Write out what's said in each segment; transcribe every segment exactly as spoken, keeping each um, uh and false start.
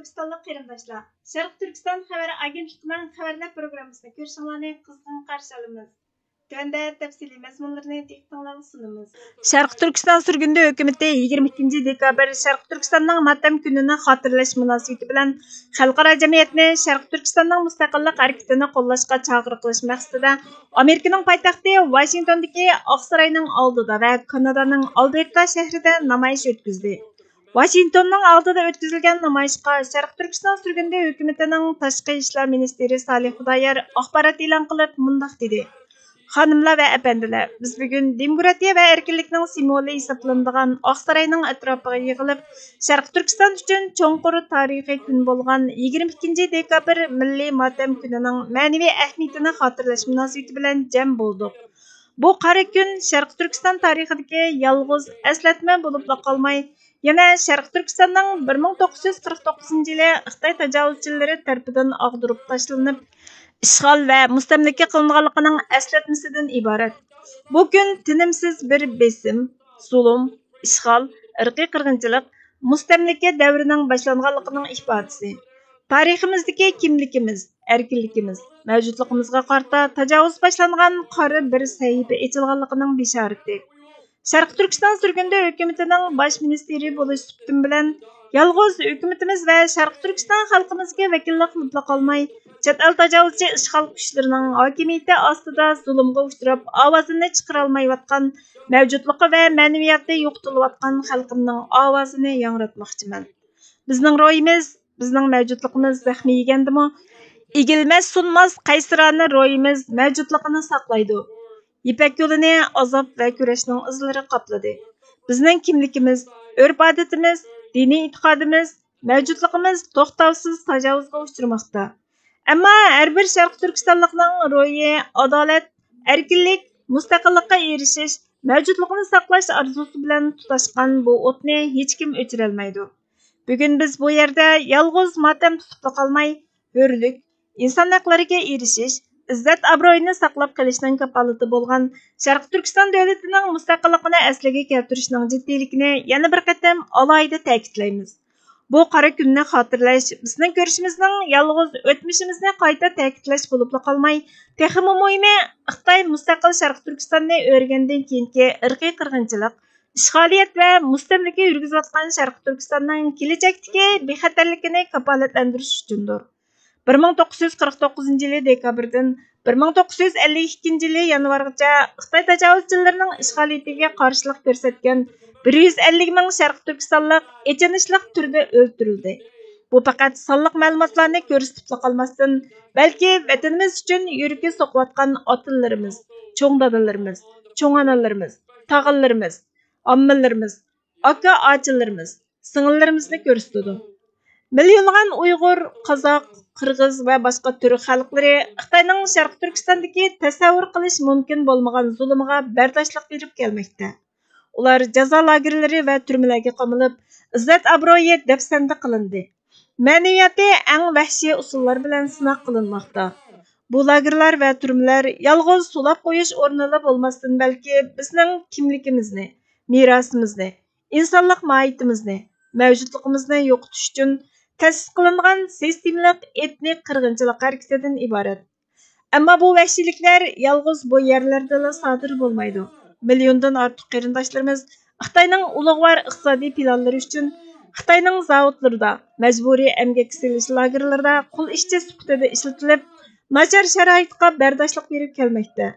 تۈركىستانلىق قېرىنداشلار، شەرقىي تۈركىستان خەۋەر ئاگېنتلىقىنىڭ خەۋەرلەر پروگراممىسىنى كۆرۈشۈڭلارنى قىزغىن قارشى ئالىمىز. تۆۋەندە تەپسىلىي مەزمۇنلىرىنى دىققىتىڭلارغا سۇنىمىز. شەرقىي تۈركىستان سۈرگۈندە ھۆكۈمىتى يىگىرمە ئىككىنچى دېكابىر شەرقىي تۈركىستاننىڭ ماتەم كۈنىنى خاتىرىلەش مۇناسىۋىتى بىلەن خەلقئارا جەمئىيەتنى شەرقىي تۈركىستاننىڭ مۇستەقىللىق ھەرىكىتىنى قوللاشقا چاقىرىق قىلىش مەقسىتىدە ئامېرىكىنىڭ پايتەختى ۋاشىنگتوندىكى ئاقساراينىڭ ئالدىدا ۋە كانادانىڭ ئالبېرتا شەھىرىدە نامايىش ئۆتكۈزدى. ۋاشىنگتوننىڭ ئالدىدا ئۆتكۈزۈلگەن نامايىشقا شەرقىي تۈركىستان سۈرگۈندە ھۆكۈمىتىنىڭ تاشقى ئىشلار مىنىستىرى سالىھ خۇدايار ئاخبارات ئېلان قىلىپ مۇنداق دېدى: «خانىملار ۋە ئەپەندىلەر، بىز بۈگۈن دېموكراتىيە ۋە ئەركىنلىكنىڭ سىمۋولى ھېسابلىنىدىغان ئاقساراينىڭ ئەتراپىغا يىغىلىپ، شەرقىي تۈركىستان ئۈچۈن چوڭقۇر تارىخىي كۈن بولغان يىگىرمە ئىككىنچى دېكابىر مىللىي ماتەم كۈنىنىڭ مەنىۋى ئەھمىيىتىنى خاتىرىلەش مۇناسىۋىتى بىلەن جەم بولدۇق. بۇ قارا كۈن شەرقىي تۈركىستان تارىخىدىكى يالغۇز ئەسلەتمە بولۇپلا قالماي، يەنە شەرقىي تۈركىستاننىڭ بىر مىڭ توققۇز يۈز قىرىق توققۇزىنچى يىلى خىتاي تاجاۋۇزچىلىرى تەرىپىدىن ئاغدۇرۇپ تاشلىنىپ، ئىشغال ۋە مۇستەملىكە قىلىنغانلىقىنىڭ ئەسلەتمىسىدىن ئىبارەت. بۇ كۈن تىنىمسىز بىر بېسىم، زۇلۇم، ئىشغال، ئىرقىي قىرغىنچىلىق، مۇستەملىكە دەۋرىنىڭ باشلانغانلىقىنىڭ ئىپادىسى. تارىخىمىزدىكى كىملىكىمىز، ئەركىنلىكىمىز، مەۋجۇتلۇقىمىزغا قارىتا تاجاۋۇز باشلانغان قارا بىر سەھىپە ئېچىلغانلىقىنىڭ بېشارىتى. شەرقىي تۈركىستان سۈرگۈندە ھۆكۈمىتىنىڭ باش مىنىستىرى بولۇش سۈپىتىم بىلەن، يالغۇز ھۆكۈمىتىمىز ۋە شەرقىي تۈركىستان خەلقىمىزگە ۋەكىللىك قىلىپلا قالماي، چەت ئەل تاجاۋۇزچى ئىشغال كۈچلىرىنىڭ ھاكىمىيىتى ئاستىدا زۇلۇمغا ئۇچراپ، ئاۋازىنى چىقىرالمايۋاتقان، مەۋجۇتلۇقى ۋە مەنىۋىيەتى يوقىتىلىۋاتقان خەلقىمنىڭ ئاۋازىنى ياڭراتماقچىمەن. بىزنىڭ روھىمىز، بىزنىڭ مەۋجۇتلۇقىمىز زەخمى يېگەندىمۇ، ئېگىلمەس سۇنماس قەيسىرانە روھىمىز مەۋجۇتلۇقىنى ساقلايدۇ. يىپەك يولىنى ئازاب ۋە كۈرەشنىڭ ئىزلىرى قاپلىدى. بىزنىڭ كىملىكىمىز، ئۆرپ-ئادىتىمىز، دىنىي ئېتىقادىمىز، مەۋجۇتلۇقىمىز توختاۋسىز تاجاۋۇزغا ئۇچرىماقتا. ئەمما ھەر بىر شەرقىي تۈركىستانلىقنىڭ روھى ئادالەت، ئەركىنلىك، مۇستەقىللىققا ئېرىشىش، مەۋجۇتلۇقىنى ساقلاش ئارزۇسى بىلەن تۇتاشقان بۇ ئوتنى ھېچكىم ئۆچۈرەلمەيدۇ. بۈگۈن بىز بۇ يەردە يالغۇز ماتەم تۇتۇپلا قالماي، ھۆرلۈك، ئىنسان ھەقلىرىگە ئېرىشىش، ئىززەت-ئابرۇيىنى ساقلاپ قېلىشنىڭ كاپالىتى بولغان شەرقىي تۈركىستان دۆلىتىنىڭ مۇستەقىللىقىنى ئەسلىگە كەلتۈرۈشنىڭ جىددىيلىكىنى يەنە بىر قېتىم ئالاھىدە تەكىتلەيمىز. بۇ قارا كۈننى خاتىرىلەش بىزنىڭ كۈرىشىمىزنىڭ يالغۇز ئۆتمۈشىمىزنى قايتا تەكىتلەش بولۇپلا قالماي، تېخىمۇ مۇھىمى، خىتاي مۇستەقىل شەرقىي تۈركىستاننى ئۆرۈگەندىن كېيىنكى ئىرقىي قىرغىنچىلىق، ئىشغالىيەت ۋە مۇستەملىكە يۈرگۈزۈۋاتقان شەرقىي تۈركىستاننىڭ كېلىچەكتىكى بىخەتەرلىكىنى كاپالەتلەندۈرۈش ئۈچۈندۇر. بىر مىڭ توققۇز يۈز قىرىق توققۇزىنچى يىلى دېكابىردىن بىر مىڭ توققۇز يۈز ئەللىك ئىككىنچى يىلى يانۋارغىچە خىتاي تاجاۋۇزچىلىرىنىڭ ئىشغالىيىتىگە قارشىلىق كۆرسەتكەن بىر يۈز ئەللىك مىڭ شەرقىي تۈركىستانلىق ئېچىنىشلىق تۈردە ئۆلتۈرۈلدى. بۇ پەقەت سانلىق مەلۇماتلارنى كۆرسىتىپلا قالماستىن، بەلكى ۋەتىنىمىز ئۈچۈن يۈرىكى سوقۇۋاتقان ئاتىلىرىمىز، چوڭ دادىلىرىمىز، چوڭ ئانىلىرىمىز، تاغىلىرىمىز، ئاممىلىرىمىز، ئاكا-ئاچىلىرىمىز، سىڭىللىرىمىزنى كۆرسىتىدۇ. مىليونلىغان ئۇيغۇر، قازاق، قىرغىز ۋە باشقا تۈرك خەلقلىرى خىتاينىڭ شەرقىي تۈركىستاندىكى تەسەۋۋۇر قىلىش مۇمكىن بولمىغان زۇلۇمىغا بەرداشلىق بېرىپ كەلمەكتە. ئۇلار جازا لاگېرلىرى ۋە تۈرمىلەرگە قامىلىپ، ئىززەت-ئابرۇيى دەپسەندە قىلىندى. مەنىۋىيەتى ئەڭ ۋەھشىي ئۇسۇللار بىلەن سىناق قىلىنماقتا. بۇ لاگېرلار ۋە تۈرمىلەر يالغۇز سولاپ قويۇش ئورنىلا بولماستىن، بەلكى بىزنىڭ كىملىكىمىزنى، مىراسىمىزنى، ئىنسانلىق ماھىيىتىمىزنى، مەۋجۇتلۇقىمىزنى يوقىتىش ئۈچۈن تەسىس قىلىنغان سىستېمىلىق ئېتنىك قىرغىنچىلىق ھەرىكىتىدىن ئىبارەت. ئەمما بۇ ۋەھشىيلىكلەر يالغۇز بۇ يەرلەردىلا سادىر بولمايدۇ. مىليوندىن ئارتۇق قېرىنداشلىرىمىز خىتاينىڭ ئۇلۇغۋار ئىقتىسادىي پىلانلىرى ئۈچۈن خىتاينىڭ زاۋۇتلىرىدا، مەجبۇرىي ئەمگەككە سېلىش لاگېرلىرىدا قۇل ئىشچى سۈپىتىدە ئىشلىتىلىپ، ناچار شارائىتقا بەرداشلىق بېرىپ كەلمەكتە.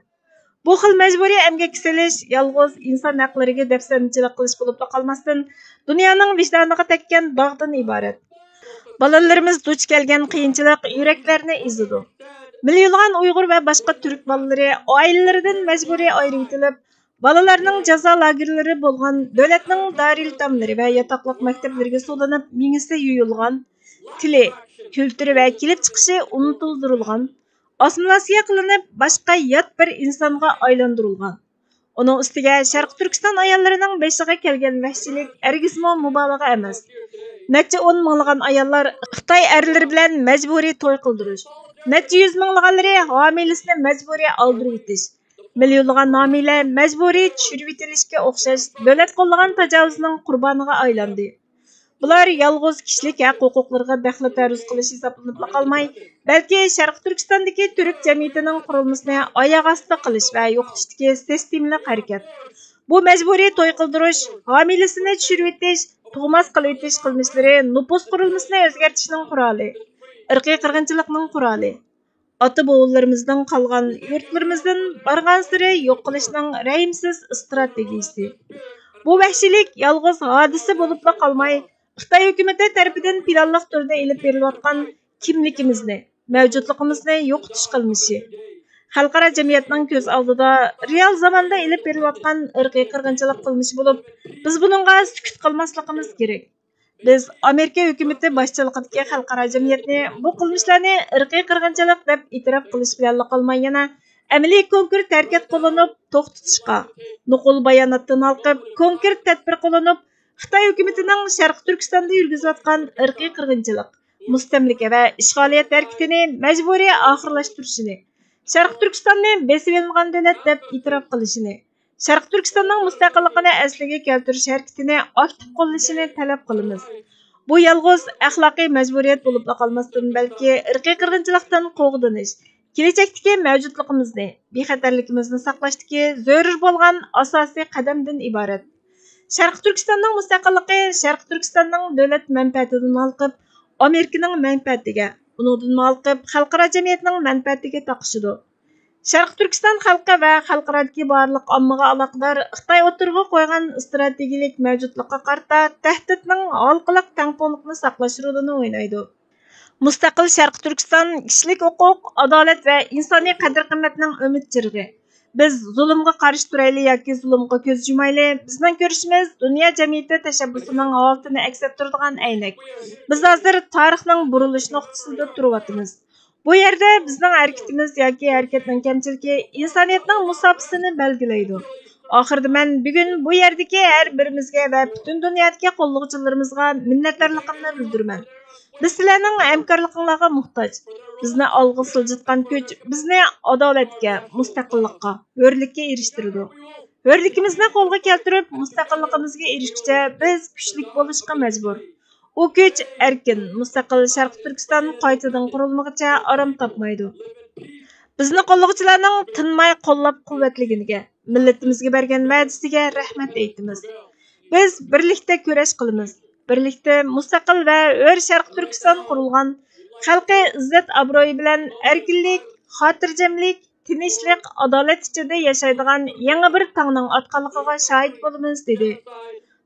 بۇ خىل مەجبۇرىي ئەمگەككە سېلىش يالغۇز ئىنسان ھەقلىرىگە دەپسەندىچىلىك قىلىش بولۇپلا قالماستىن، دۇنيانىڭ ۋىجدانىغا تەگكەن داغدىن ئىبارەت. بالىلىرىمىز دۇچ كەلگەن قىيىنچىلىق يۈرەكلەرنى ئېزىدۇ. مىليونلىغان ئۇيغۇر ۋە باشقا تۈرك بالىلىرى ئائىلىلىرىدىن مەجبۇرىي ئايرىۋېتىلىپ، بالىلارنىڭ جازا لاگېرلىرى بولغان دۆلەتنىڭ دارىلئېتاملىرى ۋە ياتاقلىق مەكتەپلىرىگە سولىنىپ، مېڭىسى يۇيۇلغان، تىلى، كۈلتۈرى ۋە كېلىپ چىقىشى ئۇنتۇلدۇرۇلغان، ئاسسىمىلياتسىيە قىلىنىپ، باشقا يات بىر ئىنسانغا ئايلاندۇرۇلغان. ئۇنىڭ ئۈستىگە شەرقىي تۈركىستان ئاياللىرىنىڭ بېشىغا كەلگەن ۋەھشىيلىك ھەرگىزمۇ مۇبالىغە ئەمەس. نەچچە ئون مىڭلىغان ئاياللار خىتاي ئەرلىرى بىلەن مەجبۇرىي توي قىلدۇرۇش، نەچچە يۈز مىڭلىغانلىرى ھامىلىسىنى مەجبۇرىي ئالدۇرۇۋېتىش، مىليونلىغان ھامىلە مەجبۇرىي چۈشۈرۈۋېتىلىشكە ئوخشاش دۆلەت قوللىغان تاجاۋۇزنىڭ قۇربانىغا ئايلاندى. ئۇلار يالغۇز كىشىلىك ھەق-ھوقۇقلىرىغا دەخلى-تەرۇز قىلىش ھېسابلىنىپلا قالماي، بەلكى شەرقىي تۈركىستاندىكى تۈرك جەمئىيىتىنىڭ قۇرۇلمىسىنى ئاياغ ئاستى قىلىش ۋە يوقىتىشتىكى سىستېمىلىق ھەرىكەت. بۇ مەجبۇرىي توي قىلدۇرۇش، ھامىلىسىنى چۈشۈرۈۋېتىش، تۇغماس قىلىۋېتىش قىلمىشلىرى نوپۇس قۇرۇلمىسىنى ئۆزگەرتىشنىڭ قورالى، ئىرقىي قىرغىنچىلىقنىڭ قورالى. ئاتا-بوۋىلىرىمىزنىڭ قالغان يۇرتلىرىمىزدىن بارغانسېرى يوق قىلىشنىڭ رەھىمسىز ئىستراتېگىيىسى. بۇ ۋەھشىيلىك يالغۇز ھادىسە بولۇپلا قالماي، خىتاي ھۆكۈمىتى تەرىپىدىن پىلانلىق تۈردە ئېلىپ بېرىلىۋاتقان كىملىكىمىزنى، مەۋجۇتلۇقىمىزنى يوقىتىش قىلمىشى. خەلقئارا جەمئىيەتنىڭ كۆز ئالدىدا رېئال زاماندا ئېلىپ بېرىلىۋاتقان ئىرقىي قىرغىنچىلىق قىلمىشى بولۇپ، بىز بۇنىڭغا سۈكۈت قىلماسلىقىمىز كېرەك. بىز ئامېرىكا ھۆكۈمىتى باشچىلىقىدىكى خەلقئارا جەمئىيەتنى بۇ قىلمىشلارنى ئىرقىي قىرغىنچىلىق دەپ ئېتىراپ قىلىش بىلەنلا قالماي، يەنە ئەمەلىي كونكرېت ھەرىكەت قوللىنىپ توختىتىشقا، نوقۇل باياناتتىن ھالقىپ كونكرېت تەدبىر قوللىنىپ، خىتاي ھۆكۈمىتىنىڭ شەرقىي تۈركىستاندا يۈرگۈزۈۋاتقان ئىرقىي قىرغىنچىلىق، مۇستەملىكە ۋە ئىشغالىيەت ھەرىكىتىنى مەجبۇرىي ئاخىرلاشتۇرۇشىنى، شەرقىي تۈركىستاننى بېسىۋېلىنغان دۆلەت دەپ ئېتىراپ قىلىشىنى، شەرقىي تۈركىستاننىڭ مۇستەقىللىقىنى ئەسلىگە كەلتۈرۈش ھەرىكىتىنى ئاكتىپ قوللىشىنى تەلەپ قىلىمىز. بۇ يالغۇز ئەخلاقىي مەجبۇرىيەت بولۇپلا قالماستىن، بەلكى ئىرقىي قىرغىنچىلىقتىن قوغدىنىش، كېلەچەكتىكى مەۋجۇتلۇقىمىزنى، بىخەتەرلىكىمىزنى ساقلاشتىكى زۆرۈر بولغان ئاساسىي قەدەمدىن ئىبارەت. شەرقىي تۈركىستاننىڭ مۇستەقىللىقى شەرقىي تۈركىستاننىڭ دۆلەت مەنپەئەتىدىن ھالقىپ، ئامېرىكىنىڭ مەنپەئەتىگە، ئۇنىڭدىنمۇ ھالقىپ خەلقئارا جەمئىيەتنىڭ مەنپەئەتىگە تاقىشىدۇ. شەرقىي تۈركىستان خەلقى ۋە خەلقئارادىكى بارلىق ئاممىغا ئالاقىدار خىتاي ئوتتۇرىغا قويغان ئىستراتېگىيەلىك مەۋجۇتلۇققا قارىتا تەھدىتنىڭ ھالقىلىق تەڭپۇڭلۇقنى ساقلاش رولىنى ئوينايدۇ. مۇستەقىل شەرقىي تۈركىستان كىشىلىك ھوقۇق، ئادالەت ۋە ئىنسانىي قەدىر-قىممەتنىڭ ئۈمىد چىرىغى. بىز زۇلۇمغا قارشى تۇرايلى ياكى زۇلۇمغا كۆز يۇمايلى، بىزنىڭ كۈرىشىمىز دۇنيا جەمئىيىتى تەشەببۇسىنىڭ ھالىتىنى ئەكس ئەتتۈرىدىغان ئەينەك. بىز ھازىر تارىخنىڭ بۇرۇلۇش نۇقتىسىدا تۇرۇۋاتىمىز. بۇ يەردە بىزنىڭ ھەرىكىتىمىز ياكى ھەرىكەتنىڭ كەمچىلىكى ئىنسانىيەتنىڭ مۇساپىسىنى بەلگىلەيدۇ. ئاخىرىدا مەن بۈگۈن بۇ يەردىكى ھەر بىرىمىزگە ۋە پۈتۈن دۇنيادىكى قوللىغۇچىلىرىمىزغا مىننەتدارلىقىمنى بىلدۈرىمەن. بىز سىلەرنىڭ ھەمكارلىقىڭلارغا موھتاج. بىزنى ئالغا سىلجىتقان كۈچ بىزنى ئادالەتكە، مۇستەقىللىققا، ھۆرلۈككە ئېرىشتۈرىدۇ. ھۆرلۈكىمىزنى قولغا كەلتۈرۈپ، مۇستەقىللىقىمىزغا ئېرىشكۈچە بىز كۈچلۈك بولۇشقا مەجبۇر. ئۇ كۈچ ئەركىن، مۇستەقىل شەرقىي تۈركىستان قايتىدىن قۇرۇلمىغىچە ئارام تاپمايدۇ. بىزنى قوللىغۇچىلارنىڭ تىنماي قوللاپ-قۇۋۋەتلىگىنىگە، مىللىتىمىزگە بەرگەن ۋەدىسىگە رەھمەت ئېيتىمىز. بىز بىرلىكتە كۈرەش قىلىمىز. بىرلىكتە مۇستەقىل ۋە ھۆر شەرقىي تۈركىستان قۇرۇلغان، خەلقى ئىززەت-ئابرۇيى بىلەن ئەركىنلىك، خاتىرجەملىك، تىنچلىق، ئادالەت ئىچىدە ياشايدىغان يېڭى بىر تاڭنىڭ ئاتقانلىقىغا شاھىت بولىمىز، دېدى.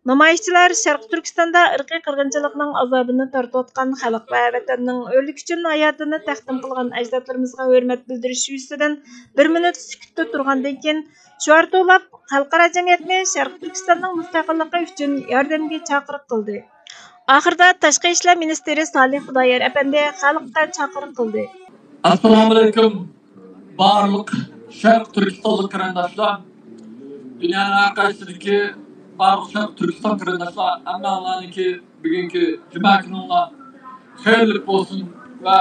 نامايىشچىلار شەرقىي تۈركىستاندا ئىرقىي قىرغىنچىلىقنىڭ ئازابىنى تارتىۋاتقان خەلق ۋە ۋەتەننىڭ ھۆرلۈكى ئۈچۈن ھاياتىنى تەقدىم قىلغان ئەجدادلىرىمىزغا ھۆرمەت بىلدۈرۈش يۈزىسىدىن بىر مىنۇت سۈكۈتتە تۇرغاندىن كېيىن، شوئار توۋلاپ، خەلقئارا جەمئىيەتنى شەرقىي تۈركىستاننىڭ مۇستەقىللىقى ئۈچۈن ياردەمگە چاقىرىق قىلدى. ئاخىرىدا تاشقى ئىشلار مىنىستىرى سالىھ خۇدايار ئەپەندى خەلققە چاقىرىق قىلدى. ئەسسالامۇئەلەيكۇم، بارلىق شەرقىي تۈركىستانلىق قېرىنداشلار، دۇنيانىڭ ھەر قايسىدىكى بارلىق شەرقىي تۈركىستان قېرىنداشلار، ھەممىڭلارنىڭكى بۈگۈنكى جۈمە كۈنۈڭلار خەيرلىك بولسۇن. ۋە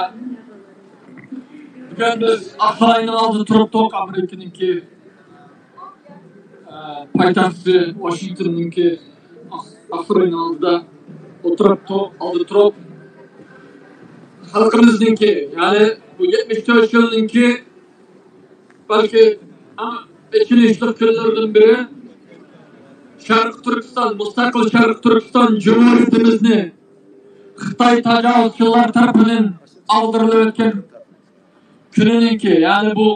بۈگۈن بىز ئاقساراينىڭ ئالدىدا تۇرۇپتۇق، ئامېرىكىنىڭكى ئە، پايتەختى ۋاشىنگتوننىڭكى ئاق-، ئاقساراينىڭ ئالدىدا ئولتۇرۇپتۇ، ئالدىدا تۇرۇپ، خەلقىمىزنىڭكى، يەنى بۇ يەتمىش تۆت يىلنىڭكى بەلكى ئەڭ ئېچىنىشلىق كۈنلىرىدىن بىرى، شەرقىي تۈركىستان، مۇستەقىل شەرقىي تۈركىستان جۇمھۇرىيىتىمىزنى خىتاي تاجاۋۇزچىلار تەرىپىدىن ئاغدۇرۇلۇۋەتكەن كۈنىنىڭكى، يەنى بۇ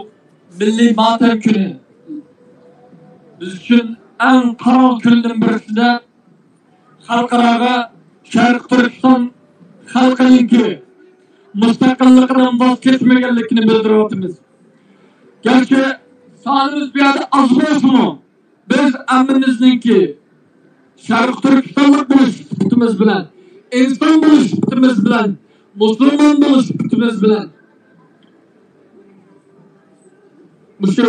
مىللىي ماتەم كۈنى بىز ئۈچۈن ئەڭ قاراڭغۇ كۈنلىرىدىن بىرسىدە خەلقئاراغا شەرقىي تۈركىستان خەلقىنىڭكى مۇستەقىللىقىدىن ۋاز كەچمىگەنلىكىنى بىلدۈرۈۋاتىمىز. گەرچە سانىمىز بۇ يەردە ئاز بولسىمۇ، بىز ھەممىمىزنىڭكى شەرقىي تۈركىستانلىق بولۇش سۈپىتىمىز بىلەن، ئىنسان بولۇش سۈپىتىمىز بىلەن، مۇسۇلمان بولۇش سۈپىتىمىز بىلەن مۇشۇ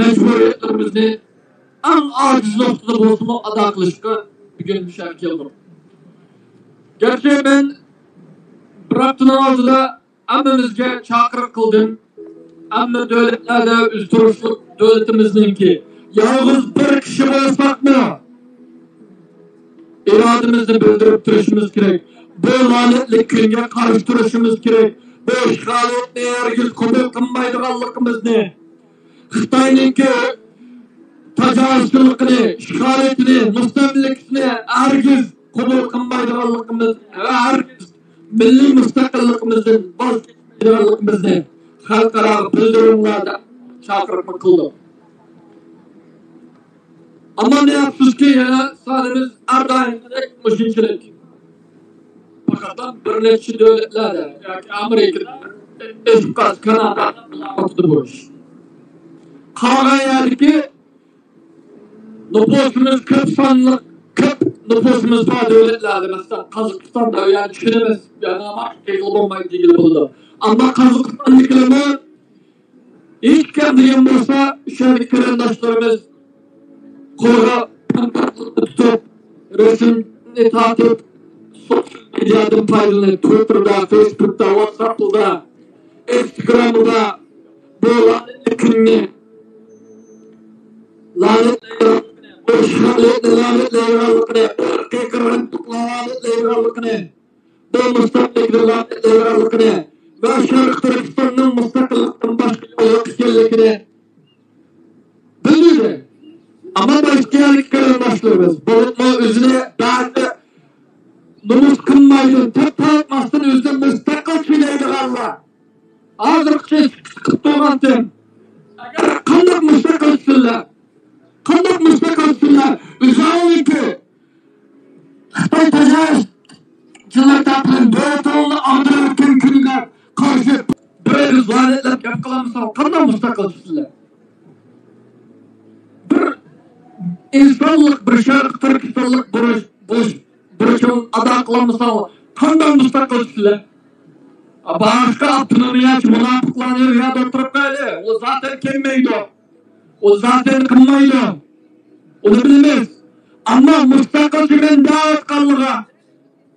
مەجبۇرىيەتلىرىمىزنى ئەڭ ئاجىز نۇقتىدا بولسىمۇ ئادا قىلىشقا بۈگۈن مۇشۇ يەرگە كەلدۇق. گەرچە مەن بىر ھەپتىنىڭ ئالدىدا ھەممىمىزگە چاقىرىق قىلدىم. ھەممە دۆلەتلەردە ئۆزتۇرۇشلۇق دۆلىتىمىزنىڭكى يالغۇز بىر كىشى بولساقمۇ، ئىرادىمىزنى بىلدۈرۈپ تۇرۇشىمىز كېرەك. بۇ لەنەتلىك كۈنگە قارشى تۇرۇشىمىز كېرەك. بۇ ئىشغالىيەتنى ھەرگىز قوبۇل قىلمايدىغانلىقىمىزنى، خىتاينىڭكى تاجاۋۇزچىلىقىنى، ئىشغالىيىتىنى، مۇستەملىكىسىنى ھەرگىز قوبۇل قىلمايدىغانلىقىمىز ۋە ھەرگىز مىللىي مۇستەقىللىقىمىزدىن ۋاز كەچمەيدىغانلىقىمىزنى خەلقئاراغا بىلدۈرۈڭلار دەپ چاقىرىقنى قىلدۇق. ئەمما نە ئەپسۇسكى، يەنە سانىمىز ھەر دائىمقىدەك مۇشۇنچىلىك. پەقەت بىر نەچچە دۆلەتلەردە ياكى ئامېرىكىدا، ئىسپات، كانادادا بولۇۋاتىدۇ بۇ ئىش. قالغان يەردىكى نوپۇسىمىز كۆپ سانلىق، كۆپ نوپۇسىمىز بار دۆلەتلەردە، مەسىلەن، قازاقىستاندا، يەنى چۈشىنىمىز، يەنى ئەمما ئېغىل بولمايدۇ دېگىلى بولىدۇ. ئەمما قازاقىستاندىكىلەرمۇ ھېچ كەم دېگەن بولسا، ئۇ يەردىكى قېرىنداشلىرىمىز قولىغا پانكارتلارنى تۇتۇپ، رەسىمنى تارتىپ، سوتسىيال مېدىيادىن پايدىلىنىپ، تىۋىتتېردا، فېيسبۇكتا، ۋاتساپتا، ئىنستاگرامدا بۇ لەنەتلىك كۈننى، لەنەتلەيدىغانلىقىنى، بۇ ئىشغالىيەتنى لەنەتلەيدىغانلىقىنى، بۇ ئىرقىي قىرغىنچىلىقنى لەنەتلەيدىغانلىقىنى، بۇ مۇستەملىكىنى لەنەتلەيدىغانلىقىنى ۋە شەرقىي تۈركىستاننىڭ مۇستەقىللىقتىن باشقا يول يوق ئىكەنلىكىنى بىلدۈردى. ئەمما باشقا يەردىكى قېرىنداشلىرىمىز، بولۇپمۇ ئۆزىنى بەزى نومۇس قىلمايدۇ، تەپ تارتماستىن ئۆزىنى مۇستەقىلچى دەيدىغانلار، ھازىرغىچە چىقىپ تۇرغانتىم. ئەگەر قانداق مۇستەقىلچىسىلەر؟ قانداق مۇستەقىلچىسىلەر؟ ئۆزۈڭلارنىڭكى خىتاي تاجاۋۇزچىلار تەرىپىدىن دۆلىتىڭلارنى ئاغدۇرۇۋەتكەن كۈنگە قارشى بىر ئېغىز لەنەتلەپ گەپ قىلالمىساڭ، قانداق مۇستەقىلچىسىلەر؟ بىر ئىنسانلىق، بىر شەرقىي تۈركىستانلىق بولۇش، بولۇش بۇرچۇڭ ئادا قىلالمىساڭ، قانداق مۇستەقىلچىسىلەر؟ باشقا ئاپتونومىيەچى مۇناپىقلارنى ياد ئولتۇرۇپ قويايلى، ئۇ زاتەن كەلمەيدۇ. ئۇ زاتەن قىلمايدۇ. ئۇنى بىلىمىز. ئەمما مۇستەقىلچىمەن دەۋاتقانلىقى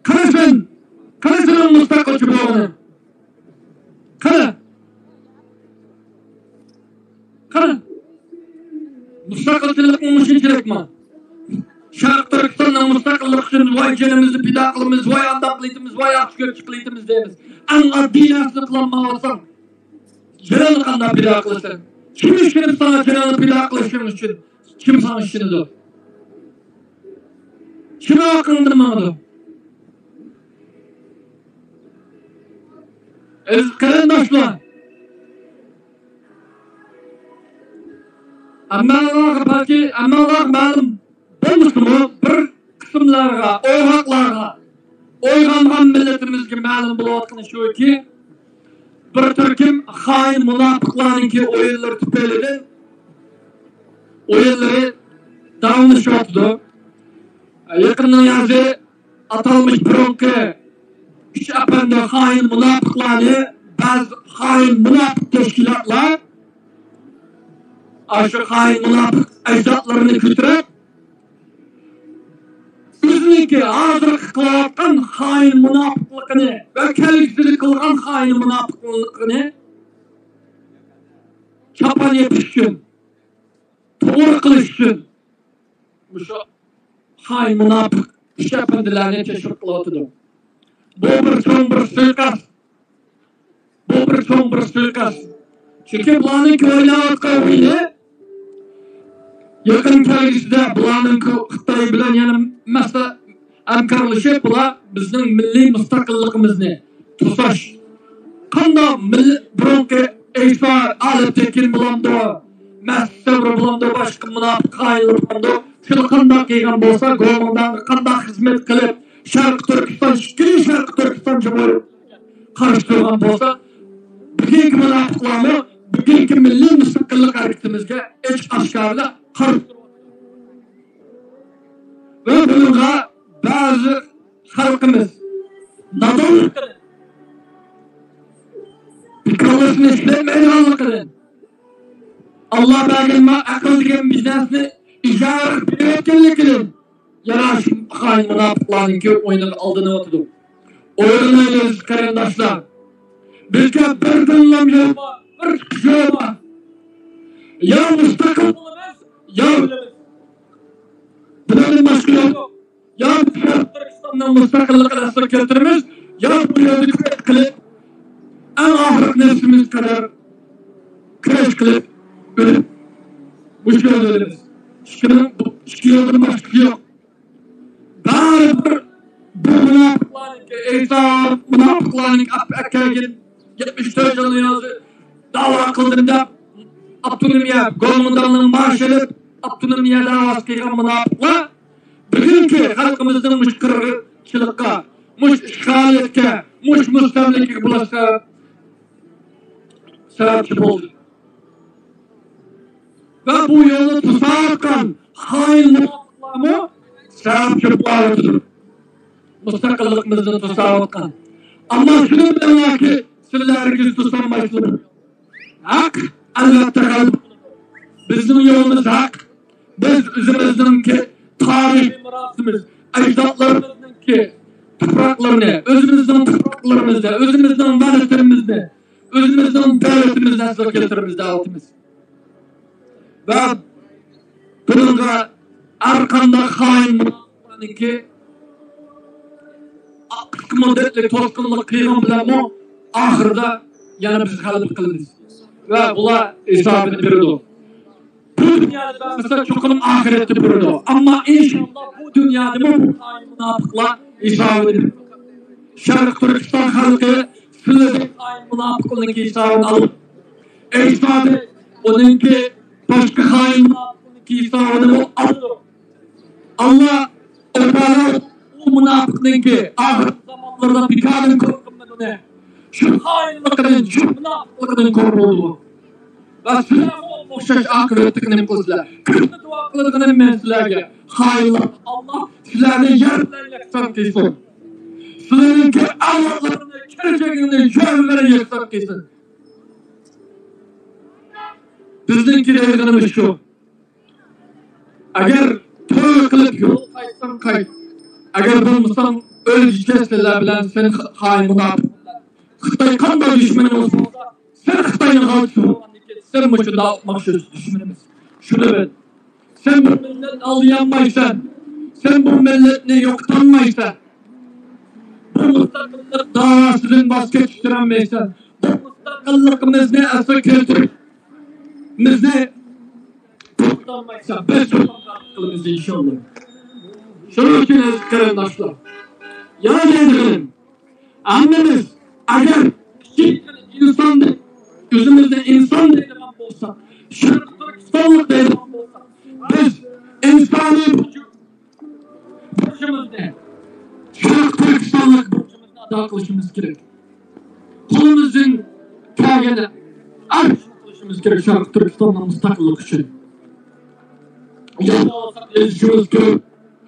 قىلسۇن. قىلسۇن مۇستەقىلچى بولغىنى. قىلىڭ. قىلىڭ. مۇستەقىلچىلىقمۇ مۇشۇنچىلىكمۇ؟ شەرقىي تۈركىستاننىڭ مۇستەقىللىقى ئۈچۈن ۋاي جېنىمىزنى پىدا قىلىمىز، ۋاي ئانداق قىلىۋېتىمىز، ۋاي ئاقچا كۆك چىقىرىۋېتىمىز دەيمىز. ئەڭ ئاددىي نەرسىنى قىلالمايۋاتساڭ، جېنىڭنى قانداق پىدا قىلىسەن؟ كىم ئىشىنىپ ساڭا جېنىڭنى پىدا قىلىشىڭ ئۈچۈن؟ كىم ساڭا ئىشىنىدۇ؟ كىم ئاقلىڭدىن ماڭىدۇ؟ ئەزىز قېرىنداشلار، ھەممىڭلارغا بەلكى، ھەممىڭلارغا مەلۇم بولمىسىمۇ، بىر قىسىملارغا، ئوغاقلارغا، ئويغانغان مىللىتىمىزگە مەلۇم بولۇۋاتقىنى شۇكى، بىر تۈركۈم خائىن مۇناپىقلارنىڭكى ئويۇنلىرى تۈپەيلىدىن ئويۇنلىرى داۋاملىشىۋاتىدۇ. يېقىننىڭ يازى ئاتالمىش بۇرۇنقى ئۈچ ئەپەندى خائىن مۇناپىقلارنى، بەزى خائىن مۇناپىق تەشكىلاتلار ئاشۇ خائىن مۇناپىق ئەجدادلىرىنى كۆتۈرۈپ، ئۆزىنىڭكى ھازىرقى قىلىۋاتقان خائىن مۇناپىقلىقىنى ۋە كەلگۈسىدە قىلغان خائىن مۇناپىقلىقىنى چاپان يېپىش ئۈچۈن، توغرا قىلىش ئۈچۈن مۇشۇ خائىن مۇناپىق ئۈچ ئەپەندىلەرنى تەشۋىق قىلىۋاتىدۇ. بۇ بىر چوڭ بىر سۇيىقەست. بۇ بىر چوڭ بىر سۇيىقەست. چۈنكى بۇلارنىڭ ئويناۋاتقان ئويۇنى يېقىن كەلگۈسىدە بۇلارنىڭ خىتاي بىلەن يەنە مەسىلە ھەمكارلىشىپ، بۇلار بىزنىڭ مىللىي مۇستەقىللىقىمىزنى توساش. قانداق مىللىي، بۇرۇنقى ئەيسا ئالىپتېكىن بولامدۇ، مەسىت سەۋرى بولامدۇ، باشقا مۇناپىق خائىنلار بولامدۇ، شۇلار قانداق قىلغان بولسا، گومىنداڭغا قانداق خىزمەت قىلىپ، شەرقىي تۈركىستان، ئىككىنچى شەرقىي تۈركىستان جۇمھۇرىيىتى قارشى تۇرغان بولسا، بۈگۈنكى مۇناپىقلارمۇ بۈگۈنكى مىللىي مۇستەقىللىق ھەرىكىتىمىزگە ئېچىق ئاشكارىلا قارشى تۇرىدۇ. ۋە بۇنىڭغا بەزى خەلقىمىز نادانلىقىدىن، كاللىسىنى ئىشلەتمەيدىغانلىقىدىن، ئاللا بەرگەن ما ئەقىل دېگەن بىر نەرسىنى ئىجارىگە بېرىۋەتكەنلىكىدىن، يەنە شۇ خائىن مۇناپىقلارنىڭكى ئويۇنىغا ئالدىنىۋاتىدۇ. ئويلىنايلى ئەزىز قېرىنداشلار. بىزگە بىردىنلا يول بار، بىر چىقىش يولى بار. يا مۇستەقىل بولىمىز، يا ئۆلىمىز. بۇنىڭدىن باشقا يول يوق. يا مۇستەقىللىقىنى ئەسلىگە كەلتۈرىمىز، يا بۇ يەردە كۈرەش قىلىپ، ئەڭ ئاخىرقى نەپسىمىز قەدەر كۈرەش قىلىپ، ئۆلۈپ، مۇشۇ يەردە ئۆلىمىز. ئىككىنىڭ، ئىككى يولدىن باشقىسى يوق. بارىبىر بۇ مۇناپىقلارنىڭكى، ئەيسا مۇناپىقلارنىڭكى ئەپ-، ئەكەلگەن يەتمىش تۆت يىل يازى داۋا قىلدىم دەپ، ئاپتونومىيە گومىنداڭنىڭ ماش ئېلىپ، ئاپتونومىيە داۋاسى قىلغان مۇناپىقلار بۈگۈنكى خەلقىمىزنىڭ مۇشۇ قىرغىنچىلىققا، مۇشۇ ئىشغالىيەتكە، مۇشۇ مۇستەملىكىگە بولۇشقا سەۋەبچى بولدى. ۋە بۇ يولنى توساۋاتقان خائىن مۇناپىقلارمۇ سەۋەبچى بولۇۋاتىدۇ. مۇستەقىللىقىمىزنى توساۋاتقان. ئەمما شۇنى بىلىڭلاركى، سىلەر ھەرگىز توسالمايسىلەر. ھەق، ئەلۋەتتە، غەلىبە قىلىدۇ. بىزنىڭ يولىمىز ھەق. بىز ئۆزىمىزنىڭكى تارىخىي مىراسىمىز، ئەجدادلىرىمىزنىڭكى تۇپراقلىرىنى، ئۆزىمىزنىڭ تۇپراقلىرىمىزنى، ئۆزىمىزنىڭ مەدەنىيىتىمىزنى، ئۆزىمىزنىڭ دۆلىتىمىزنى ئەسلىگە كەلتۈرىمىز دەۋاتىمىز. ۋە بۇنىڭغا ھەر قانداق خائىن مۇناپىقلارنىڭكى قىسقا مۇددەتلىك توسقۇنلۇق قىلغان بىلەنمۇ ئاخىرىدا يەنە بىز غەلىبە قىلىمىز. ۋە بۇلار ھېسابىنى بېرىدۇ. بۇ دۇنيادا بەرمىسە، چوقۇم ئاخىرەتتە بېرىدۇ. ئەمما ئىنشاللا بۇ دۇنيادىمۇ بۇ خائىن مۇناپىقلار ھېسابىنى بېرىدۇ. شەرقىي تۈركىستان خەلقى سىلىدىن خائىن مۇناپىقلارنىڭ ھېسابىنى ئالىدۇ. ئەيسادىن ئۇنىڭكى باشقا خائىن مۇناپىقلارنىڭ ھېسابىنىمۇ ئالىدۇ. ئاللا تائالا ئۇ مۇناپىقنىڭكى ئاخىرقى زامانلاردا بىكاردىن قورقمىدىمۇ؟ شۇ خائىنلىقىدىن، شۇ مۇناپىقلىقىدىن قورقۇلدى. ۋە سىلەرمۇ ئوخشاش ئاقىۋەتلىك نېمە قىلىسىلەر؟ كۈندە دۇئا قىلىدىغىنىم مەن سىلەرگە. خائىنلار، ئاللا سىلەرنى يەر بىلەن يەكسان قىلسۇن. سىلەرنىڭكى ئەۋلادلىرىنى، كېلىچەكلىرىنى يەر بىلەن يەكسان قىلسۇن. بىزنىڭكى دەيدىغىنىمىز شۇ. ئەگەر تۆۋە قىلىپ يول قايتساڭ قايت. ئەگەر بولمىساڭ ئۆلگۈچە سىلەر بىلەن سەن خائىن مۇناپىق. خىتاي قانداق دۈشمىنىڭىز بولسا، سەن خىتاينىڭ غالچىسى بولغاندىن كېيىن سەن مۇشۇنداق ماخسۇس دۈشمىنىمىز. شۇنى بىل. سەن بۇ مىللەتنى ئالدىيالمايسەن. سەن بۇ مىللەتنى يوقىتالمايسەن. بۇ مۇستەقىللىق داۋاسىدىن ۋاز كېچىشتۈرەلمەيسەن. بۇ مۇستەقىللىقىمىزنى ئەسلىگە كەلتۈرۈپ، بىزنى توختاتمايسەن، بىز قىلىمىز ئىنشاللا. شۇنىڭ ئۈچۈن ئەزىز قېرىنداشلار، يەنە دەيدىغىنىم، ھەممىمىز ئەگەر كىچىككىنە ئىنساندەك، ئۆزىمىزنى ئىنسان دەيدىغان بولساق، شەرقىي تۈركىستانلىق دەيدىغان بولساق، بىز ئىنسانىي بۇرچىمىزنى، شەرقىي تۈركىستانلىق بۇرچىمىزنى ئادا قىلىشىمىز كېرەك. قولىمىزدىن كەلگەننى ھەر ئىشنى قىلىشىمىز كېرەك شەرقىي تۈركىستاننىڭ مۇستەقىللىقى ئۈچۈن. يازالىساق يېزىشىمىز كېرەك،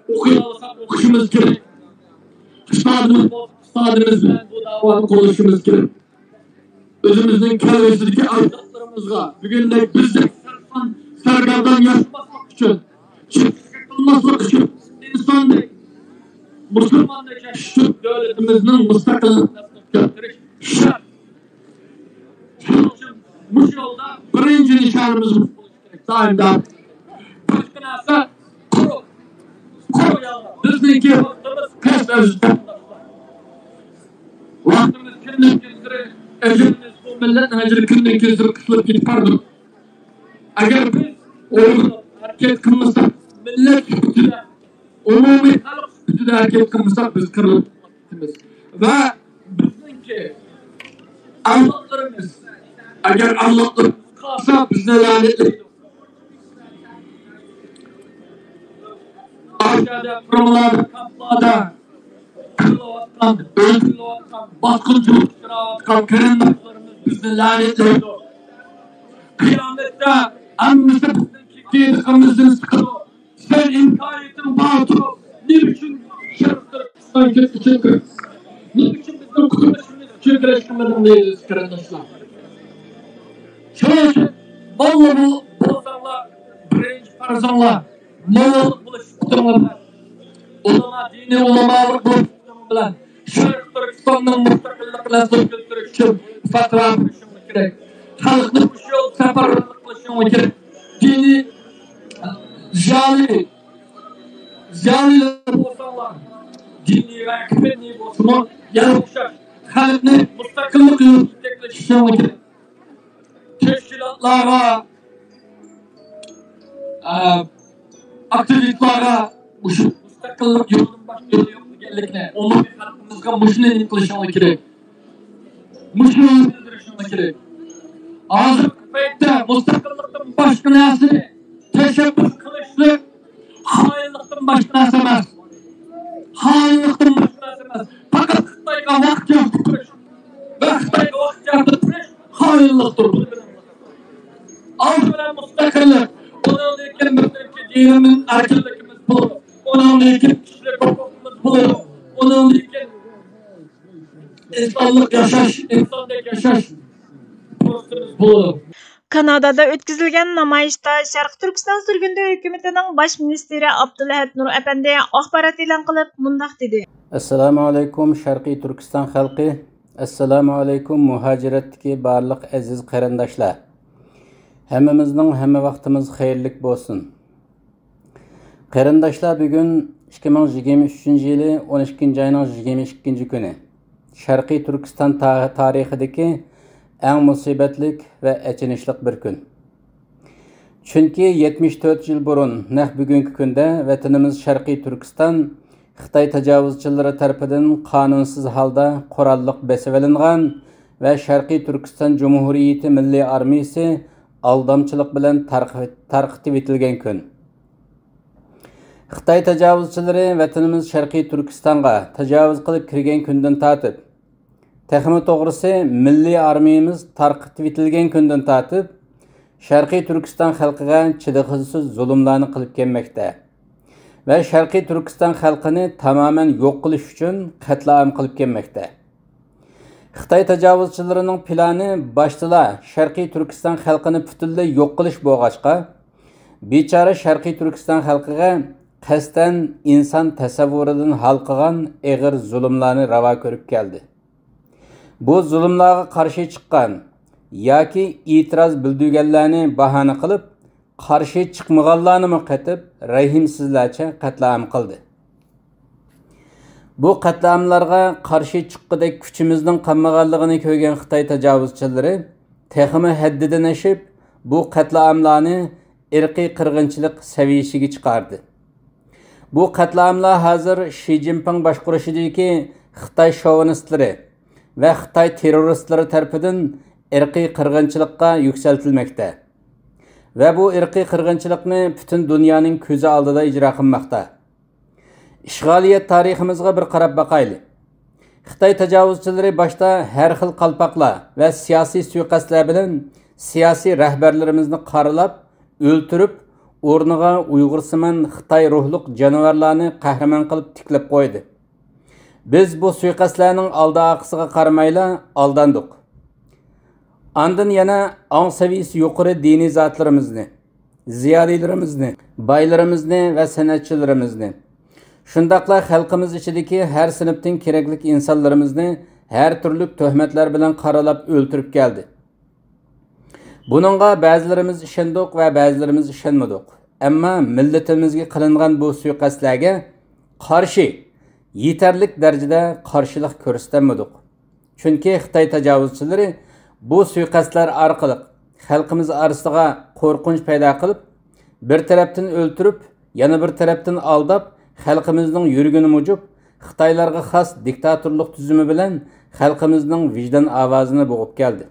ئوقۇيالىساق ئوقۇشىمىز كېرەك. ئۇستازىمىز بولسا ئۇستازىمىز بىلەن بۇ داۋانى قوللىشىمىز كېرەك. ئۆزىمىزنىڭ كەلگۈسىدىكى ئەۋلادلىرىمىزغا بۈگۈندەك بىزدەك سەرخان، سەرگەردان ياشىماسلىق ئۈچۈن، چېكىتلىك قىلماسلىق ئۈچۈن، ئىنساندەك، مۇسۇلماندەك ياشاش ئۈچۈن دۆلىتىمىزنىڭ مۇستەقىللىقىنى ئەسلىگە كەلتۈرۈش شەرت. شۇنىڭ ئۈچۈن مۇشۇ يولدا بىرىنچى نىشانىمىز بولۇشى كېرەك دائىم داۋام. باشقا نەرسە قۇرۇق، قۇرۇق يالغان. بىزنىڭكى ۋاقتىمىز قەس ئەزىز قېرىنداشلار. ۋاقتىمىز كۈندىن كۈنسېرى، ئەجىلىمىز، بۇ مىللەتنىڭ ئەجىلى كۈندىن كۈنسېرى قىسىلىپ كېتىپ بارىدۇ. ئەگەر بىز ئويغىنىپ ھەرىكەت قىلمىساق، مىللەت سۈپىتىدە، ئومۇمىي خەلق سۈپىتىدە ھەرىكەت قىلمىساق، بىز قىرىلىپ كېتىمىز. ۋە بىزنىڭكى ئەۋلادلىرىمىز، ئەگەر ئەۋلادلىرىمىز قالسا، بىزنى لەنەتلەيدۇ. ئاشەدە، قۇرۇملاردا، كامپلاردا قىرىلىۋاتقان، ئۆلتۈرۈلۈۋاتقان، باسقۇنچىلىق ئۇچراۋاتقان قېرىنداشلىرىمىز بىزنى لەنەتلەيدۇ. قىيامەتتە ھەممىسى بىزنىڭ كېكىردىقىمىزدىن سىقىدۇ. سەن ئىمكانىيىتىڭ بار تۇرۇپ، نېمە ئۈچۈن شەرقىي تۈركىستان ئۈچۈن كۈرەش، نېمە ئۈچۈن بىزنىڭ قۇتۇلۇشىمىز ئۈچۈن كۈرەش قىلمىدىڭ دەيمىز، قېرىنداشلار. شۇنىڭ ئۈچۈن بالىلار بولساڭلار، بىرىنچى پەرزەنتلەر، موللا بولۇش سۈپىتىڭلار بىلەن، ئۇلىما، دىنىي ئۇلىمالىق بولۇش سۈپىتىڭلار بىلەن، شەرقىي تۈركىستاننىڭ مۇستەقىللىقىنى ئەسلىگە كەلتۈرۈش ئۈچۈن پەتىۋا بېرىشىڭلار كېرەك. خەلقنى مۇشۇ يول سەپەرۋەرلىك قىلىشىڭلار كېرەك. دىنىي زىيالىي، زىيالىيلار بولساڭلار، دىنىي ۋە كىفىنىي بولسىمۇ، يەنە ئوخشاش خەلقنى مۇستەقىللىق يولىدا يېتەكلەش ئۈچۈن تەشكىلاتلارغا، ئە، ئاكتىۋىستلارغا مۇشۇ مۇستەقىللىق يولىدىن باشقا يول يوق دېگەنلىكنى، ئومۇمىي خەلقىمىزگە مۇشۇنى ئېنىق قىلىشىڭلار كېرەك. مۇشۇ يولنى بىلدۈرۈشىڭلار كېرەك. ھازىرقى پەيتتە مۇستەقىللىقتىن باشقا نەرسىنى تەشەببۇس قىلىشلىق خائىنلىقتىن باشقا نەرسە ئەمەس. خائىنلىقتىن باشقا نەرسە ئەمەس. پەقەت خىتايغا ۋاقىت يارىتىپ تۇرۇش ۋە خىتايغا ۋاقىت يارىتىپ تۇرۇش خائىنلىقتۇر. ئالدى بىلەن مۇستەقىللىق، ئۇنىڭدىن كېيىن بىردىنكى دىنىمىز، ئەركىنلىكىمىز بولىدۇ، ئۇنىڭدىن كېيىن كىشىلىك ھوقۇقىمىز بولىدۇ، ئۇنىڭدىن كېيىن ئىنسانلىق ياشاش، ئىنساندەك ياشاش پۇرسىتىمىز بولىدۇ. كانادادا ئۆتكۈزۈلگەن نامايىشتا شەرقىي تۈركىستان سۈرگۈندە ھۆكۈمىتىنىڭ باش مىنىستىرى ئابدۇلئەھەد نۇر ئەپەندى ئاخبارات ئېلان قىلىپ مۇنداق دېدى. ئەسسالامۇ ئەلەيكۇم شەرقىي تۈركىستان خەلقى، ئەسسالامۇ ئەلەيكۇم مۇھاجىرەتتىكى بارلىق ئەزىز قېرىنداشلار. ھەممىمىزنىڭ ھەممە ۋاقتىمىز خەيرلىك بولسۇن. قېرىنداشلار، بۈگۈن ئىككى مىڭ يىگىرمە ئۈچىنچى يىلى ئون ئىككىنچى ئاينىڭ يىگىرمە ئىككىنچى كۈنى. شەرقىي تۈركىستان تا-، تارىخىدىكى ئەڭ مۇسىبەتلىك ۋە ئېچىنىشلىق بىر كۈن. چۈنكى يەتمىش تۆت يىل بۇرۇن، نەق بۈگۈنكى كۈندە ۋەتىنىمىز شەرقىي تۈركىستان خىتاي تاجاۋۇزچىلىرى تەرىپىدىن قانۇنسىز ھالدا قوراللىق بېسىۋېلىنغان ۋە شەرقىي تۈركىستان جۇمھۇرىيىتى مىللىي ئارمىيىسى ئالدامچىلىق بىلەن تارق-، تارقىتىۋېتىلگەن كۈن. خىتاي تاجاۋۇزچىلىرى ۋەتىنىمىز شەرقىي تۈركىستانغا تاجاۋۇز قىلىپ كىرگەن كۈندىن تارتىپ، تېخىمۇ توغرىسى، مىللىي ئارمىيىمىز تارقىتىۋېتىلگەن كۈندىن تارتىپ، شەرقىي تۈركىستان خەلقىگە چىدىغۇسىز زۇلۇملارنى قىلىپ كەلمەكتە ۋە شەرقىي تۈركىستان خەلقىنى تامامەن يوق قىلىش ئۈچۈن قەتلىئام قىلىپ كەلمەكتە. خىتاي تاجاۋۇزچىلىرىنىڭ پىلانى باشتىلا شەرقىي تۈركىستان خەلقىنى پۈتۈنلەي يوق قىلىش بولغاچقا، بىچارە شەرقىي تۈركىستان خەلقىگە قەستەن ئىنسان تەسەۋۋۇرىدىن ھالقىغان ئېغىر زۇلۇملارنى راۋا كۆرۈپ كەلدى. بۇ زۇلۇملارغا قارشى چىققان ياكى ئېتىراز بىلدۈرگەنلەرنى باھانە قىلىپ، قارشى چىقمىغانلارنىمۇ قېتىپ، رەھىمسىزلەرچە قەتلىئام قىلدى. بۇ قەتلىئاملارغا قارشى چىققۇدەك كۈچىمىزنىڭ قالمىغانلىقىنى كۆرگەن خىتاي تاجاۋۇزچىلىرى تېخىمۇ ھەددىدىن ئېشىپ، بۇ قەتلىئاملارنى ئىرقىي قىرغىنچىلىق سەۋىيىسىگە چىقاردى. بۇ قەتلىئاملار ھازىر شى جىنپىڭ باشقۇرۇشىدىكى خىتاي شوۋىنىستلىرى ۋە خىتاي تېررورىستلىرى تەرىپىدىن ئىرقىي قىرغىنچىلىققا يۈكسەلتىلمەكتە ۋە بۇ ئىرقىي قىرغىنچىلىقنى پۈتۈن دۇنيانىڭ كۆزى ئالدىدا ئىجرا قىلماقتا. ئىشغالىيەت تارىخىمىزغا بىر قاراپ باقايلى. خىتاي تاجاۋۇزچىلىرى باشتا ھەر خىل قالپاقلار ۋە سىياسىي سۇيىقەستلەر بىلەن سىياسىي رەھبەرلىرىمىزنى قارىلاپ، ئۆلتۈرۈپ، ئورنىغا ئۇيغۇرسىمان خىتاي روھلۇق جانىۋارلارنى قەھرىمان قىلىپ تىكلەپ قويدى. بىز بۇ سۇيىقەستلەرنىڭ ئالدى ئارقىسىغا قارىمايلا ئالداندۇق. ئاندىن يەنە ئاڭ سەۋىيىسى يۇقىرى دىنىي زاتلىرىمىزنى، زىيالىيلىرىمىزنى، بايلىرىمىزنى ۋە سەنئەتچىلىرىمىزنى، شۇنداقلا خەلقىمىز ئىچىدىكى ھەر سىنىپتىن كېرەكلىك ئىنسانلىرىمىزنى ھەر تۈرلۈك تۆھمەتلەر بىلەن قارىلاپ ئۆلتۈرۈپ كەلدى. بۇنىڭغا بەزىلىرىمىز ئىشەندۇق ۋە بەزىلىرىمىز ئىشەنمىدۇق. ئەمما مىللىتىمىزگە قىلىنغان بۇ سۇيىقەستلەرگە قارشى يېتەرلىك دەرىجىدە قارشىلىق كۆرسىتەلمىدۇق. چۈنكى خىتاي تاجاۋۇزچىلىرى بۇ سۇيىقەستلەر ئارقىلىق خەلقىمىز ئارىسىغا قورقۇنچ پەيدا قىلىپ، بىر تەرەپتىن ئۆلتۈرۈپ، يەنە بىر تەرەپتىن ئالداپ، خەلقىمىزنىڭ يۈرىكىنى مۇجۇپ، خىتايلارغا خاس دىكتاتورلۇق تۈزۈمى بىلەن خەلقىمىزنىڭ ۋىجدان ئاۋازىنى بوغۇپ كەلدى.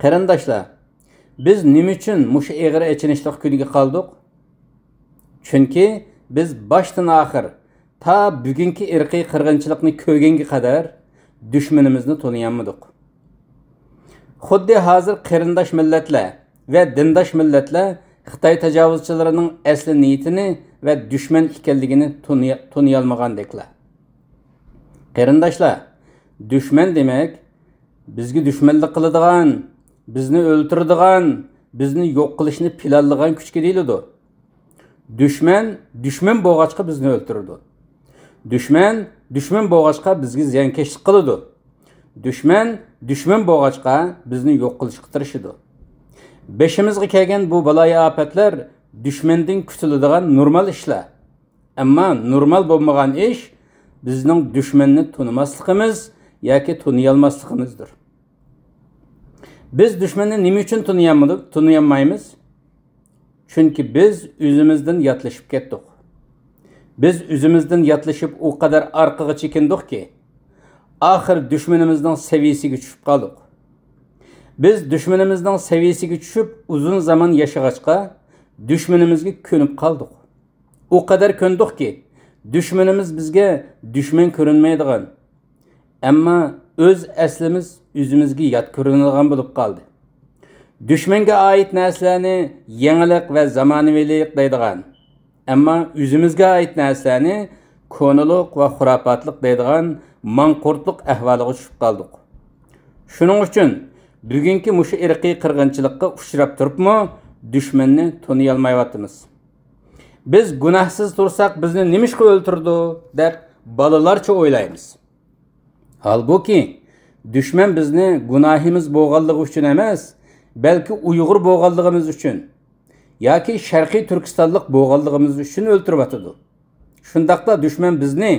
قېرىنداشلار، بىز نېمە ئۈچۈن مۇشۇ ئېغىر ئېچىنىشلىق كۈنگە قالدۇق؟ چۈنكى بىز باشتىن ئاخىر، تا بۈگۈنكى ئىرقىي قىرغىنچىلىقنى كۆرگەنگە قەدەر دۈشمىنىمىزنى تونۇيالمىدۇق. خۇددى ھازىر قېرىنداش مىللەتلەر ۋە دىنداش مىللەتلەر خىتاي تاجاۋۇزچىلىرىنىڭ ئەسلى نىيىتىنى ۋە دۈشمەن ئىكەنلىكىنى تونۇي-، تونۇيالمىغاندەكلا. قېرىنداشلار، دۈشمەن دېمەك، بىزگە دۈشمەنلىك قىلىدىغان، بىزنى ئۆلتۈرىدىغان، بىزنى يوق قىلىشنى پىلانلىغان كۈچكە دېيىلىدۇ. دۈشمەن، دۈشمەن بولغاچقا بىزنى ئۆلتۈرىدۇ. دۈشمەن، دۈشمەن بولغاچقا بىزگە زىيانكەشلىك قىلىدۇ. دۈشمەن، دۈشمەن بولغاچقا بىزنى يوق قىلىشقا تىرىشىدۇ. بېشىمىزغا كەلگەن بۇ بالايىئاپەتلەر دۈشمەندىن كۈتۈلىدىغان نورمال ئىشلار. ئەمما نورمال بولمىغان ئىش بىزنىڭ دۈشمەننى تونۇماسلىقىمىز ياكى تونۇيالماسلىقىمىزدۇر. بىز دۈشمەننى نېمە ئۈچۈن تونۇيالمىدۇق، تونۇيالمايمىز؟ چۈنكى بىز ئۆزىمىزدىن ياتلىشىپ كەتتۇق. بىز ئۆزىمىزدىن ياتلىشىپ ئۇ قەدەر ئارقىغا چېكىندۇقكى، ئاخىر دۈشمىنىمىزنىڭ سەۋىيىسىگە چۈشۈپ قالدۇق. بىز دۈشمىنىمىزنىڭ سەۋىيىسىگە چۈشۈپ ئۇزۇن زامان ياشىغاچقا، دۈشمىنىمىزگە كۆنۈپ قالدۇق. ئۇ قەدەر كۆندۇقكى، دۈشمىنىمىز بىزگە دۈشمەن كۆرۈنمەيدىغان، ئەمما ئۆز ئەسلىمىز ئۆزىمىزگە يات كۆرۈنىدىغان بولۇپ قالدى. دۈشمەنگە ئائىت نەرسىلەرنى يېڭىلىق ۋە زامانىۋىلىق دەيدىغان، ئەمما ئۆزىمىزگە ئائىت نەرسىلەرنى كونىلىق ۋە خۇراپاتلىق دەيدىغان ماڭقۇرتلۇق ئەھۋالىغا چۈشۈپ قالدۇق. شۇنىڭ ئۈچۈن بۈگۈنكى مۇشۇ ئىرقىي قىرغىنچىلىققا ئۇچراپ تۇرۇپمۇ دۈشمەننى تونۇيالمايۋاتىمىز. بىز گۇناھسىز تۇرساق بىزنى نېمىشقا ئۆلتۈرىدۇ دەپ بالىلارچە ئويلايمىز. ھالبۇكى، دۈشمەن بىزنى گۇناھىمىز بولغانلىقى ئۈچۈن ئەمەس، بەلكى ئۇيغۇر بولغانلىقىمىز ئۈچۈن ياكى شەرقىي تۈركىستانلىق بولغانلىقىمىز ئۈچۈن ئۆلتۈرۈۋاتىدۇ. شۇنداقلا دۈشمەن بىزنى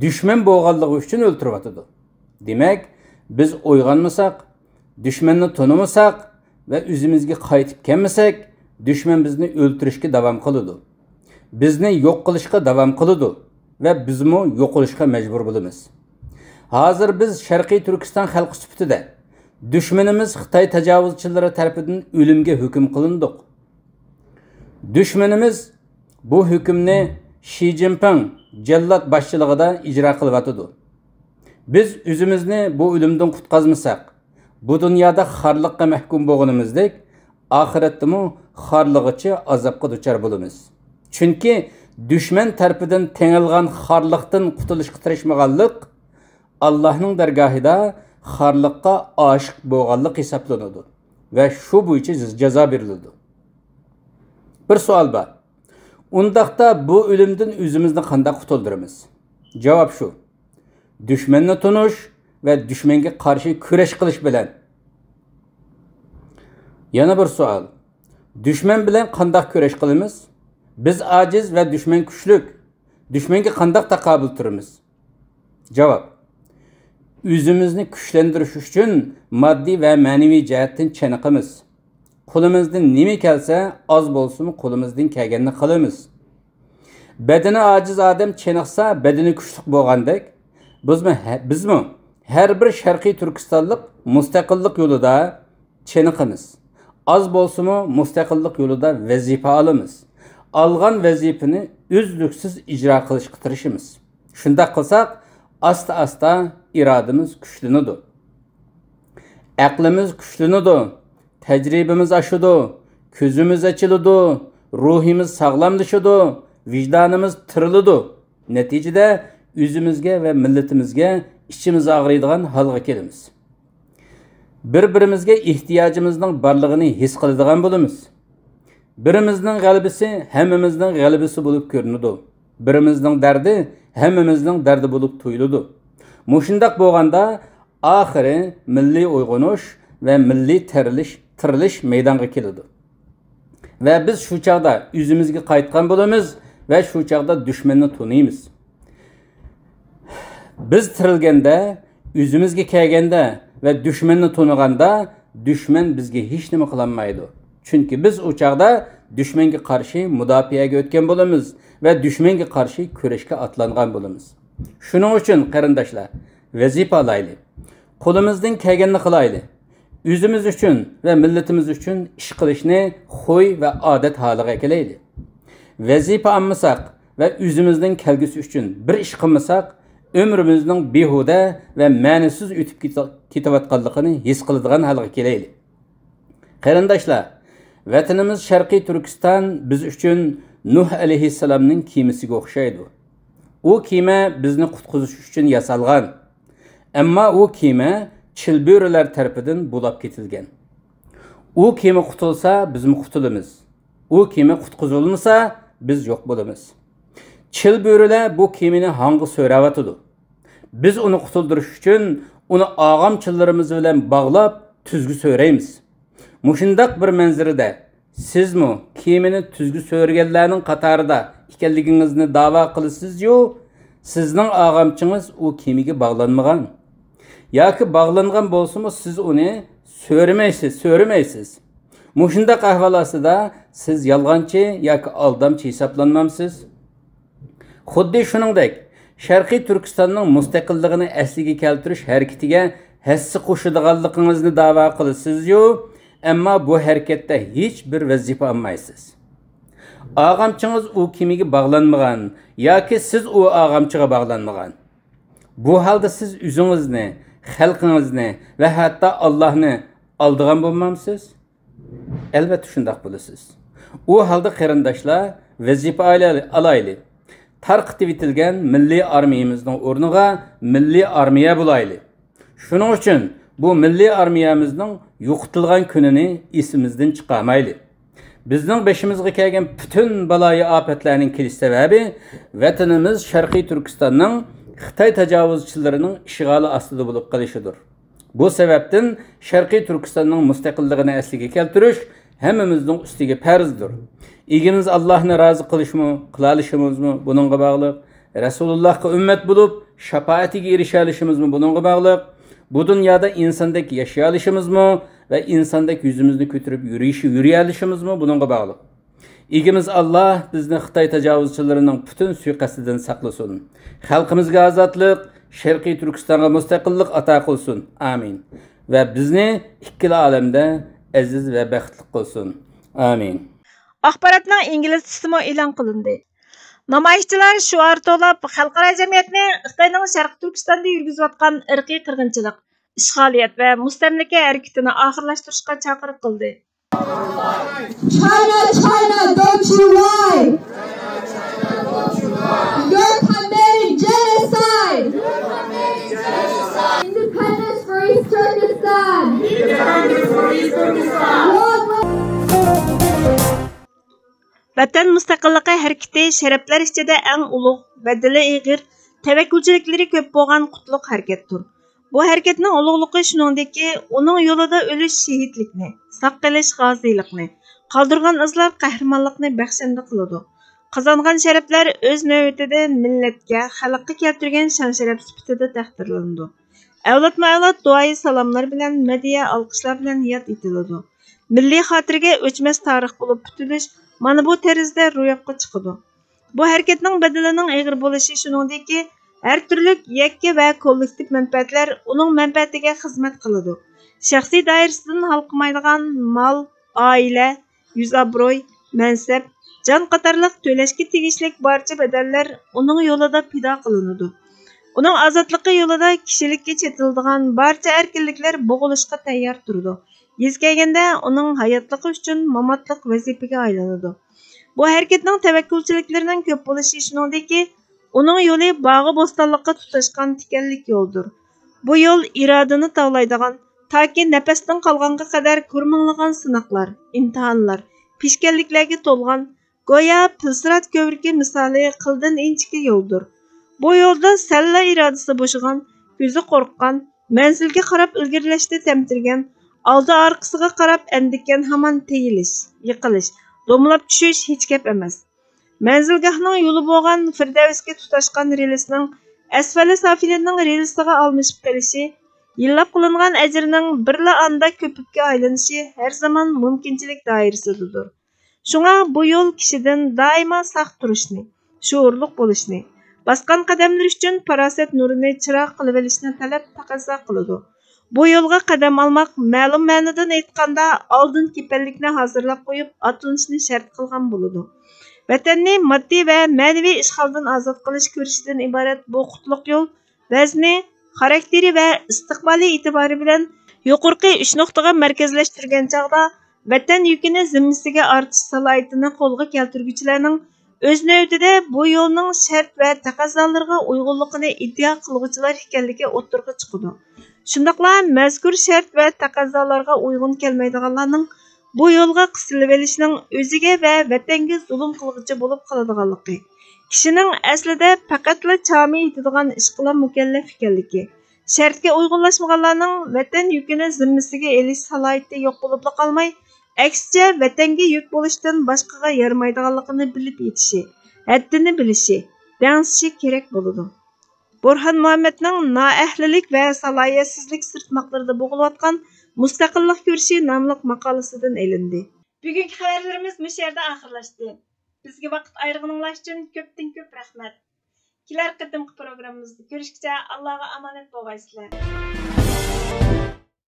دۈشمەن بولغانلىقى ئۈچۈن ئۆلتۈرۈۋاتىدۇ. دېمەك، بىز ئويغانمىساق، دۈشمەننى تونۇمىساق ۋە ئۆزىمىزگە قايتىپ كەلمىسەك، دۈشمەن بىزنى ئۆلتۈرۈشكە داۋام قىلىدۇ. بىزنى يوق قىلىشقا داۋام قىلىدۇ ۋە بىزمۇ يوقىلىشقا مەجبۇر بولىمىز. ھازىر بىز شەرقىي تۈركىستان خەلقى سۈپىتىدە دۈشمىنىمىز خىتاي تاجاۋۇزچىلىرى تەرىپىدىن ئۆلۈمگە ھۆكۈم قىلىندۇق. دۈشمىنىمىز بۇ ھۆكۈمنى شى جىنپىڭ جاللات باشچىلىقىدا ئىجرا قىلىۋاتىدۇ. بىز ئۆزىمىزنى بۇ ئۆلۈمدىن قۇتقازمىساق، بۇ دۇنيادا خارلىققا مەھكۇم بولغىنىمىزدەك، ئاخىرەتتىمۇ خارلىغۇچە ئازابقا دۇچار بولىمىز. چۈنكى دۈشمەن تەرىپىدىن تېڭىلغان خارلىقتىن قۇتۇلۇشقا تىرىشمىغانلىق ئاللاھنىڭ دەرگاھىدا خارلىققا ئاشىق بولغانلىق ھېسابلىنىدۇ ۋە شۇ بويىچە جازا بېرىلىدۇ. بىر سوئال بار. ئۇنداقتا بۇ ئۆلۈمدىن ئۆزىمىزنى قانداق قۇتۇلدۇرىمىز؟ جاۋاب شۇ. دۈشمەننى تونۇش ۋە دۈشمەنگە قارشى كۈرەش قىلىش بىلەن. يەنە بىر سوئال. دۈشمەن بىلەن قانداق كۈرەش قىلىمىز؟ بىز ئاجىز ۋە دۈشمەن كۈچلۈك. دۈشمەنگە قانداق تاقابىل تۇرىمىز؟ جاۋاب. ئۆزىمىزنى كۈچلەندۈرۈش ئۈچۈن ماددىي ۋە مەنىۋى جەھەتتىن چېنىقىمىز. قولىمىزدىن نېمە كەلسە، ئاز بولسىمۇ قولىمىزدىن كەلگەننى قىلىمىز. بەدىنى ئاجىز ئادەم چېنىقسا، بەدىنى كۈچلۈك بولغاندەك، بىزمۇ ھە-، بىزمۇ ھەر بىر شەرقىي تۈركىستانلىق مۇستەقىللىق يولىدا چېنىقىمىز. ئاز بولسىمۇ مۇستەقىللىق يولىدا ۋەزىپە ئالىمىز. ئالغان ۋەزىپىنى ئۈزلۈكسىز ئىجرا قىلىشقا تىرىشىمىز. شۇنداق قىلساق، ئاستا-ئاستا ئىرادىمىز كۈچلىنىدۇ. ئەقلىمىز كۈچلىنىدۇ، تەجرىبىمىز ئاشىدۇ، كۆزىمىز ئېچىلىدۇ، روھىمىز ساغلاملىشىدۇ، ۋىجدانىمىز تىرىلىدۇ. نەتىجىدە ئۆزىمىزگە ۋە مىللىتىمىزگە ئىچىمىز ئاغرىيدىغان ھالغا كېلىمىز. بىر-بىرىمىزگە ئېھتىياجىمىزنىڭ بارلىقىنى ھېس قىلىدىغان بولىمىز. بىرىمىزنىڭ غەلىبىسى ھەممىمىزنىڭ غەلىبىسى بولۇپ كۆرۈنىدۇ. بىرىمىزنىڭ دەردى ھەممىمىزنىڭ دەردى بولۇپ تۇيۇلىدۇ. مۇشۇنداق بولغاندا، ئاخىرى مىللىي ئويغىنىش ۋە مىللىي تىرىلىش، تىرىلىش مەيدانغا كېلىدۇ. ۋە بىز شۇ چاغدا ئۆزىمىزگە قايتقان بولىمىز ۋە شۇ چاغدا دۈشمەننى تونۇيمىز. بىز تىرىلگەندە، ئۆزىمىزگە كەلگەندە ۋە دۈشمەننى تونۇغاندا، دۈشمەن بىزگە ھېچنېمە قىلالمايدۇ. چۈنكى بىز ئۇ چاغدا دۈشمەنگە قارشى مۇداپىئەگە ئۆتكەن بولىمىز ۋە دۈشمەنگە قارشى كۈرەشكە ئاتلانغان بولىمىز. شۇنىڭ ئۈچۈن، قېرىنداشلار، ۋەزىپە ئالايلى. قولىمىزدىن كەلگەننى قىلايلى. ئۆزىمىز ئۈچۈن ۋە مىللىتىمىز ئۈچۈن ئىش قىلىشنى خۇي ۋە ئادەت ھالىغا ئەكېلەيلى. ۋەزىپە ئالمىساق ۋە ئۆزىمىزنىڭ كەلگۈسى ئۈچۈن بىر ئىش قىلمىساق، ئۆمرىمىزنىڭ بىھۇدە ۋە مەنىسىز ئۆتۈپ كېتە-، كېتىۋاتقانلىقىنى ھېس قىلىدىغان ھالغا كېلەيلى. قېرىنداشلار، ۋەتىنىمىز شەرقىي تۈركىستان بىز ئۈچۈن نۇھ ئەلەيھىسسالامنىڭ كېمىسىگە ئوخشايدۇ. ئۇ كېمە بىزنى قۇتقۇزۇش ئۈچۈن ياسالغان. ئەمما ئۇ كېمە چىلبۆرىلەر تەرىپىدىن بۇلاپ كېتىلگەن. ئۇ كېمە قۇتۇلسا، بىزمۇ قۇتۇلىمىز. ئۇ كېمە قۇتقۇزۇلمىسا، بىز يوق بولىمىز. چىلبۆرىلەر بۇ كېمىنى ھاڭغا سۆرەۋاتىدۇ. بىز ئۇنى قۇتۇلدۇرۇش ئۈچۈن ئۇنى ئاغام چىللىرىمىز بىلەن باغلاپ، تۈزگە سۆرەيمىز. مۇشۇنداق بىر مەنزىرىدە سىزمۇ كېمىنى تۈزگە سۆرىگەنلەرنىڭ قاتارىدا ئىكەنلىكىڭىزنى داۋا قىلىسىز-يۇ، سىزنىڭ ئاغامچىڭىز ئۇ كېمىگە باغلانمىغان. ياكى باغلانغان بولسىمۇ، سىز ئۇنى سۆرىمەيسىز، سۆرىمەيسىز. مۇشۇنداق ئەھۋال ئاستىدا سىز يالغانچى ياكى ئالدامچى ھېسابلانمامسىز؟ خۇددى شۇنىڭدەك، شەرقىي تۈركىستاننىڭ مۇستەقىللىقىنى ئەسلىگە كەلتۈرۈش ھەرىكىتىگە ھەسسە قوشىدىغانلىقىڭىزنى داۋا قىلىسىز-يۇ، ئەمما بۇ ھەرىكەتتە ھېچ بىر ۋەزىپە ئالمايسىز. ئاغامچىڭىز ئۇ كېمىگە باغلانمىغان ياكى سىز ئۇ ئاغامچىغا باغلانمىغان. بۇ ھالدا سىز ئۆزىڭىزنى، خەلقىڭىزنى ۋە ھەتتا ئاللاھنى ئالدىغان بولمامسىز؟ ئەلۋەتتە شۇنداق بولىسىز. ئۇ ھالدا قېرىنداشلار، ۋەزىپە ئايلى-، ئالايلى. تارقىتىۋېتىلگەن مىللىي ئارمىيىمىزنىڭ ئورنىغا مىللىي ئارمىيە بولايلى. شۇنىڭ ئۈچۈن بۇ مىللىي ئارمىيەمىزنىڭ يوقىتىلغان كۈنىنى ئېسىمىزدىن چىقارمايلى. بىزنىڭ بېشىمىزغا كەلگەن پۈتۈن بالايىئى ئاپەتلەرنىڭ كېلىش سەۋەبى ۋەتىنىمىز شەرقىي تۈركىستاننىڭ خىتاي تاجاۋۇزچىلىرىنىڭ ئىشغالى ئاستىدا بولۇپ قېلىشىدۇر. بۇ سەۋەبتىن شەرقىي تۈركىستاننىڭ مۇستەقىللىقىنى ئەسلىگە كەلتۈرۈش ھەممىمىزنىڭ ئۈستىگە پەرزدۇر. ئىگىمىز ئاللاھنى رازى قىلىشمۇ، قىلالىشىمىزمۇ بۇنىڭغا باغلىق. رەسۇلۇللاھقا ئۈممەت بولۇپ، شاپائىتىگە ئېرىشەلىشىمىزمۇ بۇنىڭغا باغلىق. بۇ دۇنيادا ئىنساندەك ياشىيالىشىمىزمۇ ۋە ئىنساندەك يۈزىمىزنى كۆتۈرۈپ يۈرۈش-، يۈرۈيەلىشىمىزمۇ بۇنىڭغا باغلىق. ئىگىمىز ئاللاھ بىزنى خىتاي تاجاۋۇزچىلىرىنىڭ پۈتۈن سۇيىقەستىدىن ساقلىسۇن. خەلقىمىزگە ئازادلىق، شەرقىي تۈركىستانغا مۇستەقىللىق ئاتا قىلسۇن. ئامىن. ۋە بىزنى ئىككىلا ئالەمدە ئەزىز ۋە بەختلىك قىلسۇن. ئامىن. ئاخباراتنىڭ ئىنگلىزچىسىمۇ ئېلان قىلىندى. نامايىشچىلار شوئار توۋلاپ، خەلقئارا جەمئىيەتنى خىتاينىڭ شەرقىي تۈركىستاندا يۈرگۈزۈۋاتقان ئىرقىي قىرغىنچىلىق، ئىشغالىيەت ۋە مۇستەملىكە ھەرىكىتىنى ئاخىرلاشتۇرۇشقا چاقىرىق قىلدى. China, China, don't you lie! You're committing genocide! Independence for East Turkestan! Long live ۋەتەن مۇستەقىللىقى ھەرىكىتى شەرەپلەر ئىچىدە ئەڭ ئۇلۇغ، بەدىلى ئېغىر، تەۋەككۈلچىلىكلىرى كۆپ بولغان قۇتلۇق ھەرىكەتتۇر. بۇ ھەرىكەتنىڭ ئۇلۇغلۇقى شۇنىڭدىكى، ئۇنىڭ يولىدا ئۆلۈش شېھىتلىكنى، ساق قېلىش غازىيلىقنى، قالدۇرغان ئىزلار قەھرىمانلىقنى بەخشەندە قىلىدۇ. قازانغان شەرەپلەر ئۆز نۆۋىتىدە مىللەتكە، خەلققە كەلتۈرگەن شان-شەرەپ سۈپىتىدە تەقدىرلىنىدۇ. ئەۋلادمۇ ئەۋلاد دۇئايى سالاملار بىلەن، مەدھىيە ئالقىشلار بىلەن ياد ئېتىلىدۇ. مىللىي خاتىرىگە ئۆچمەس تارىخ بولۇپ پۈتۈلۈش مانا بۇ تەرزدە روياپقا چىقىدۇ. بۇ ھەرىكەتنىڭ بەدىلىنىڭ ئېغىر بولۇشى شۇنىڭدىكى، ھەر تۈرلۈك يەككە ۋە كوللېكتىپ مەنپەئەتلەر ئۇنىڭ مەنپەئەتىگە خىزمەت قىلىدۇ. شەخسىي دائىرىسىدىن ھالقىمايدىغان مال، ئائىلە، يۈز-ئابرۇي، مەنسەپ، جان قاتارلىق تۆلەشكە تېگىشلىك بارچە بەدەللەر ئۇنىڭ يولىدا پىدا قىلىنىدۇ. ئۇنىڭ ئازادلىقى يولىدا كىشىلىككە چېتىلىدىغان بارچە ئەركىنلىكلەر بوغۇلۇشقا تەييار تۇرىدۇ. يېزى كەلگەندە ئۇنىڭ ھاياتلىقى ئۈچۈن ماماتلىق ۋەزىپىگە ئايلىنىدۇ. بۇ ھەرىكەتنىڭ تەۋەككۈلچىلىكلىرىنىڭ كۆپ بولۇشى شۇنىڭدىكى، ئۇنىڭ يولى باغۇ بوستانلىققا تۇتاشقان تىكەنلىك يولدۇر. بۇ يول ئىرادىنى تاۋلايدىغان، تاكى نەپەستىن قالغانغا قەدەر كۆرمىڭلىغان سىناقلار، ئىمتىھانلار، پېشكەللىكلەرگە تولغان، گويا پىلسىرات كۆۋرۈكى مىسالى قىلدىن ئىنچىكە يولدۇر. بۇ يولدا سەللا ئىرادىسى بوشىغان، كۆزى قورققان، مەنزىلگە قاراپ ئىلگىرىلەشتە تەمتىرىگەن، ئالدى ئارقىسىغا قاراپ ئەندىكەن ھامان تېيىلىش، يىقىلىش، دومىلاپ چۈشۈش ھېچ گەپ ئەمەس. مەنزىلگاھنىڭ يولى بولغان فىردەۋسكە تۇتاشقان رېلىسنىڭ ئەسفەلى سافىلىنىڭ رېلىسىغا ئالمىشىپ قېلىشى، يىللاپ قىلىنغان ئەجىرنىڭ بىرلا ئاندا كۆپۈككە ئايلىنىشى ھەر زامان مۇمكىنچىلىك دائىرىسىدىدۇر. شۇڭا بۇ يول كىشىدىن دائىما ساق تۇرۇشنى، شوئۇرلۇق بولۇشنى، باسقان قەدەملىرى ئۈچۈن پاراسەت نۇرىنى چىراغ قىلىۋېلىشنى تەلەپ، تەقەززا قىلىدۇ. بۇ يولغا قەدەم ئالماق، مەلۇم مەنىدىن ئېيتقاندا، ئالدىن كېپەنلىكنى ھازىرلاپ قويۇپ، ئاتلىنىشنى شەرت قىلغان بولىدۇ. ۋەتەننى ماددىي ۋە مەنىۋى ئىشغالدىن ئازاد قىلىش كۈرىشىدىن ئىبارەت بۇ قۇتلۇق يول ۋەزنى، خاراكتېرى ۋە ئىستىقبالىي ئېتىبارى بىلەن يۇقىرىقى ئۈچ نۇقتىغا مەركەزلەشتۈرگەن چاغدا، ۋەتەن يۈكىنى زىممىسىگە ئارتىش سالاھىيىتىنى قولغا كەلتۈرگۈچىلەرنىڭ ئۆز نۆۋىتىدە بۇ يولنىڭ شەرت ۋە تەقەززالىرىغا ئۇيغۇنلۇقىنى ئىدىئا قىلغۇچىلار ئىكەنلىكى ئوتتۇرىغا چىقىدۇ. شۇنداقلا مەزكۇر شەرت ۋە تەقەززالارغا ئۇيغۇن كەلمەيدىغانلارنىڭ بۇ يولغا قىستىلىۋېلىشنىڭ ئۆزىگە ۋە ۋەتەنگە زۇلۇم قىلغۇچى بولۇپ قالىدىغانلىقى، كىشىنىڭ ئەسلىدە پەقەتلا چامى يېتىدىغان ئىشقىلا مۇكەللەپ ئىكەنلىكى، شەرتكە ئۇيغۇنلاشمىغانلارنىڭ ۋەتەن يۈكىنى زىممىسىگە ئېلىش سالاھىيىتى يوق بولۇپلا قالماي، ئەكسىچە، ۋەتەنگە يۈك بولۇشتىن باشقىغا يارىمايدىغانلىقىنى بىلىپ يېتىشى، ھەددىنى بىلىشى، دەڭسىشى كېرەك بولىدۇ. بورھان مۇھەممەدنىڭ نائەھلىلىك ۋە سالاھىيەتسىزلىك سىرتماقلىرىدا بوغۇلۇۋاتقان مۇستەقىللىق كۈرىشى ناملىق ماقالىسىدىن ئېلىندى. بۈگۈنكى خەۋەرلىرىمىز مۇشۇ يەردە ئاخىرلاشتى. بىزگە ۋاقىت ئايرىغىنىڭلار ئۈچۈن كۆپتىن كۆپ رەھمەت. كېلەر قېتىمقى پروگراممىمىزدا كۆرۈشكىچە ئاللاغا ئامانەت بولغايسىلەر.